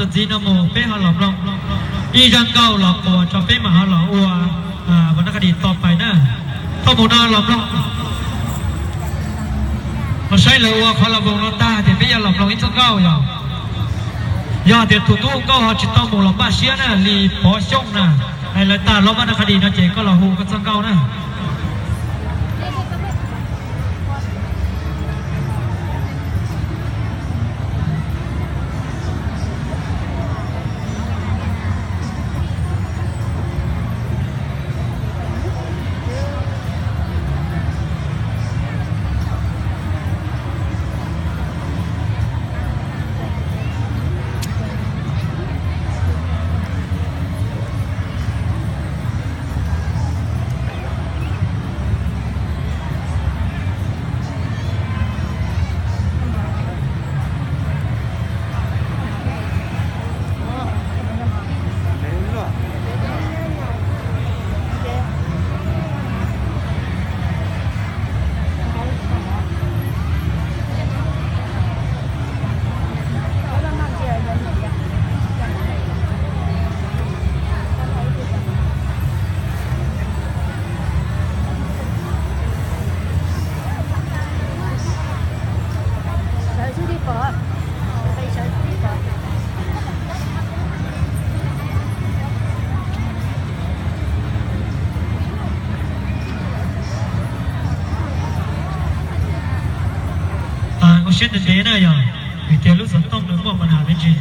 Ntxiv no mus peb ho los mloog ib zaj nkauj los puas tso peb mam ho los ua Vas Nab Qha Dis to pais na. Thaum mus no los mloog, los saib lawv ua qhov los mus no tag ces peb yuav los mloog ib txoj nkauj yom. Yog tias tus tub ua nkauj ho tsis tau mus los npaj siab na, li Pov Xyooj na, hais lawv tag los Vas Nab Qha Dis no ces koj los hu koj txoj nkauj na. Ua siab ntev ntev na yog vim tias lub xov tooj nws muaj pab has me ntsis.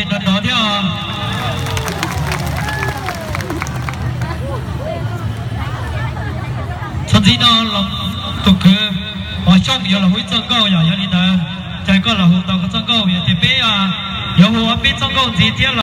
nrov nrov thiab. Txog ntxiv no los tus kwv Huas Xyooj yuav los hu ib txoj nkauj yom, yog li ntawd ces koj los hu tau koj txoj nkauj, yog tias peb yuav hu ob peb txoj nkauj ntxiv thiab los